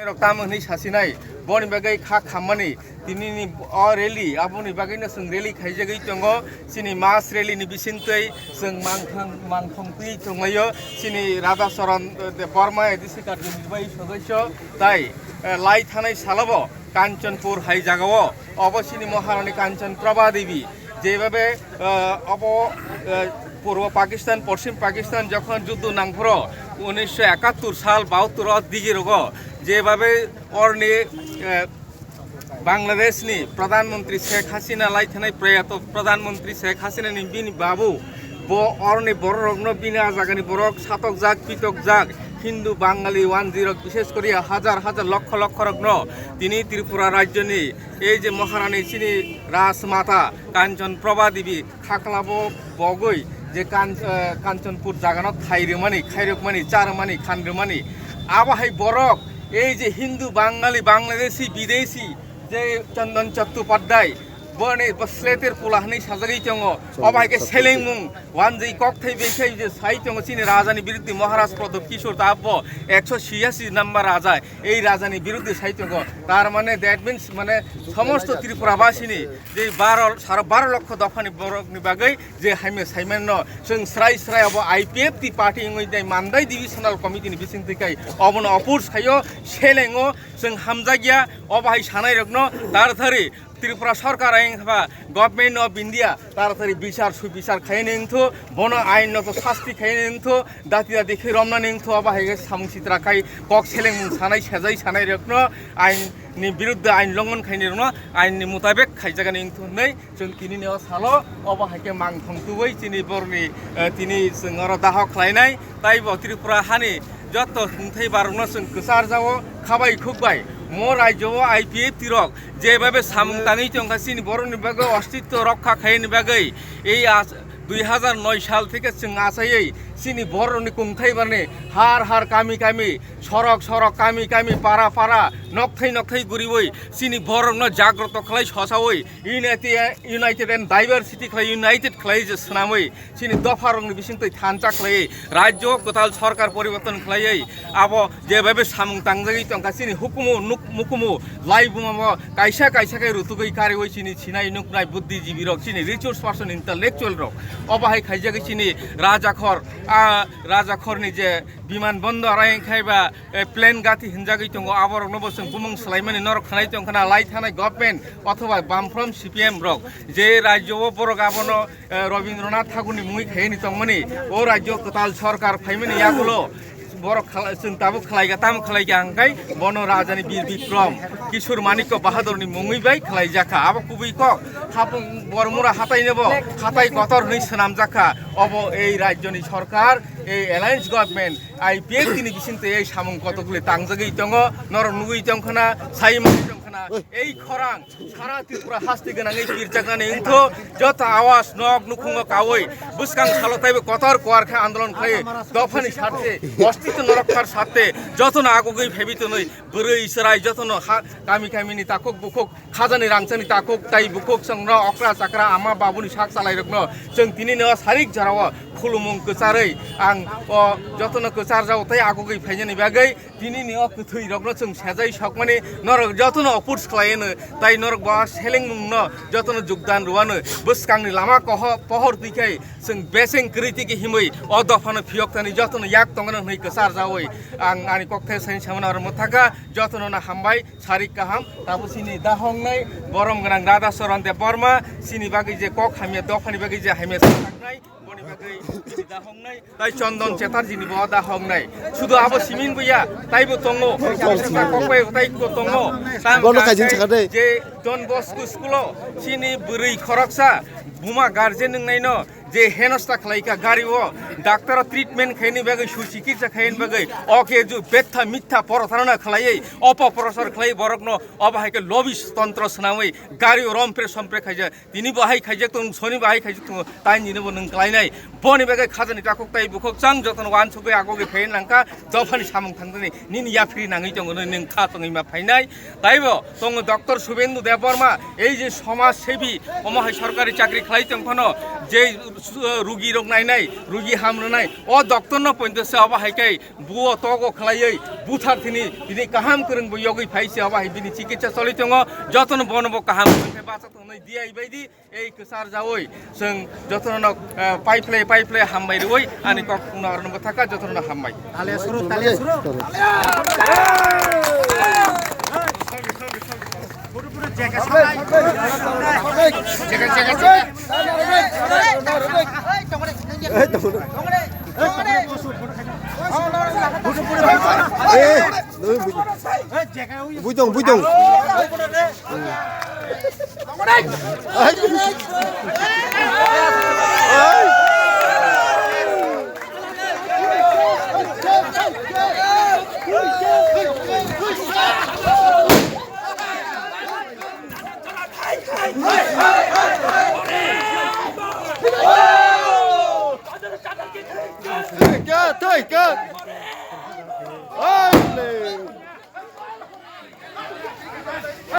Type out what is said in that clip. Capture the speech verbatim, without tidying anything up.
Rok tamo hwnwi sasinai, boni bagwi kha khammani, tinini o rally, aboni bagwino chwng rally khaijagwi tongo, chini mass rally ni bisingtwi chwng mangthang, mangthang twi tonglaio, chini Radha Charan, eh, Debbarma A D C karjoni bai sodosyo, tai, eh, lai thanai salobo Kanchanpur hai jagao, obo chini Maharani Kanchan Prabha Devi, যেভাবে, আহ, অব-, আহ, পূর্ব পাকিস্তান, পশ্চিম পাকিস্তান যখন যুদ্ধ নাংফুরো উনিশশো একাত্তর সাল বাহাত্তর ও দিকে রোগো, যেভাবে অরনি, আহ, বাংলাদেশনি প্রধানমন্ত্রী শেখ হাসিনা লাইথানাই প্রয়াত প্রধানমন্ত্রী শেখ হাসিনানি বিনি বাবু, bo অরনি বড়রোগনো বিনা জাগানি বড়ক সাতক জাগ, পিতক জাগ, হিন্দু, বাঙালি, ওয়ান জিরো, বিশেষ করিয়া হাজার হাজার লক্ষ লক্ষ রোগনো তিনি ত্রিপুরা রাজ্যনি এই যে মহারানী চিনি রাজমাতা কাঞ্চন প্রভা দেবী খাকলাবো বগৈ যে কাঞ্চ-, আহ, কাঞ্চনপুর জাগানো থাইরুমানি, খাইরুকমানি, চারুমানি, খানরুমানি। আবাহাই বরক এই যে হিন্দু, বাঙালি, বাংলাদেশি, বিদেশি যে চন্দন চট্টোপাধ্যায়, বনে বসলেতের পোলা হনি সাজাগি চঙ্গো, অবাহাইকে সেলেংমুং, ওয়ান যে কক থাই বেখাই যে সাই চঙ্গো চিনি রাজানি বিরুদ্ধে মহারাজ প্রতাপ কিশোর তাব্য একশো ছিয়াশি নম্বর রাজা এই রাজানি বিরুদ্ধে সাই চঙ্গো। তার মানে that means মানে সমস্ত ত্রিপুরাবাসীনি যে বারো, সারা বারো লক্ষ দফানি বরকনি বাগৈ যে হাইমে সাইমেননো जों srai srai abo I P F T party wngwi tei Mandai divisional committee ni bising twi kai obono oppose khaio, selengo, जों hamjakya, obo hai sanai rokno taratari Tripura Sarkar ayang kha Government of India taratari bichar subichar khaini wngthu, bono ain no to sasti khaini wngthu, dati dati khe romnani wngthu, obo hai khe samung sitra khai kok selengmung sanai sejai sanai rokno ain ni biruddhe ain longhon khaini rokno ain ni mutabek khaijagani wngthu hwnwi chwng tini ni o salo obo hai khe mangthong tubui chini borni, eh, tini chwng oro daho khlainai. Taibo Tripura hani joto kungthai barokno chwng kwchar jao, khabai khukbai mo rajyo o I P F T rok jebabe samung tangwi tongkha chini borokni bagwi ostitto rokha khaini bagwi ei ach-, dui hazar noi sal theke chwng achaiwi chini borokni kungthai barni har har kami kami, sorok sorok, kami kami, para para, nokthai nokthai guriwi chini borokno jagroto khlai sosawi United, United and Diversity khlai united khlai je swnamwi chini dopharokni bisingtwi thansa khlaiwi rajyo kwtal sorkar poriborton khlaiwi abo jebabe samung tangjagwi tongkha chini hukumu nuk-, mukumu laibumabo kaisa kaisa khe rutugwi kariwi chini sinai nuknai buddhijibirok, chini resource person, intellectual rok. Obo hai khaijagwi chini Rajakhor, ah, Rajakhorni je biman bondor ayang khai ba, eh, plane gati hinjagwi tongo, aborokno bo chwng bumung swlaimani norok khanai tongkhana lai thanai government othoba bamfront C P M rok je rajyo o borok abono, eh, Rabindranath Thakurni mungwi khaini tongmani o rajyo kwtal sorkar phaimani yagulo borok khala-, chwng tabuk khlaika tamo khlaika hwnkhe bono rajani Bir Bikrom Kishore Manikya Bahadurni mungwi bai khlaijakha. Abo kubui kok hapung Bormura hatai nebo hatai kotor hwnwi swnamjakha. Obo ei rajyoni sorkar, ei alliance government, I P F T ni bisingtwi ei samung kotokle tangjagwi tongo, norok nugwi tongkhana, sai mani tongkhana, ei khorang sara Tripura haste gwnangwi pirjaknani wngthu, joto awas nok nukhungo kawi bwskang salo taibo kotor kuar khe andolon khlai dophani sarte, ostitto norok khar sarte, jotono agogwi phaibi tonwi bwrwi chwrai jotono ha kami kamini takhuk bukhuk khajani rangchani takhuk tai bukhuk chwngno okra chakra ama babuni sak chalairokno chwng tinino sarik jorao khulumung kwcharwi ang o jotono kwcharjao tei agogwi phainani bagwi tinini o kwthwirokno chwng sejai sokmani norok jotono oppose khlaiano tai norok bo selengmungno jotono jukdan rwano bwskangni lama koho pohor twikhai chwng beseng kwrwi tiki himwi o dophano phiyok thani jotono yak tongmano hwnwi kwcharjawi ang ani kokthai saini samano aro mwthaka jotono no hambai. Sarik kaham, tabo chini dahongnai, borom gwnang Radha Charan Debbarma, chini bagwi je kok hamya, dophani bagwi je hamya saknai, boni bagwi chini dahongnai, tai Chondon Chatterjee ni bo dahongnai. Sudu abo simin buya, taibo tongo, kokbai tai ko tongo. Tam Bono kaijin kha sakha de. Je Don Bosco school o, chini bwrwi khoroksa, buma guardian wngnaino, je henosta khlaikha gari o, doctor o treatment khaini bagwi, suchikitsa khaini bagwi, oke ju betha mitha porothana khlaiwi, opoprosar khlai borokno, obo hai khe lobby tontro swnamwi, gari o rompre sompre khaijak, tini bo hai khaijak tong, soni bo hai khaijak tong, tai nini bo nwng klainai, boni bagwi khajani takhuk tai bukhuk chang jotono wansugwi agogwi phai nangkha, dophani samung thangdani, nini yaphri nangwi tongo, nwng kha tongwi ma phainai, taibo tongo doctor Subendu Borma, ei je somaj sebi, omo hai sorkari chakri khlai tong phano, je, uh, rugi rok nainai, rugi ham rwnai, o doktor no pointo se obo hai kai, buo togo khlaiwi, buthar thini, tini kaham kwrwng bo yogwi phai se obo hai bini chikitsa choli tongo, jotono bono bo kaham kwrwng khe bacha tongnai D I baidi, ei kwchar jaui, chwng jotono no, uh, pai phlai, pai phlai hambai rwi, ani kok no arno bwthaka jotono no hambai. Tale suru, tale suru. Buidong, buidong.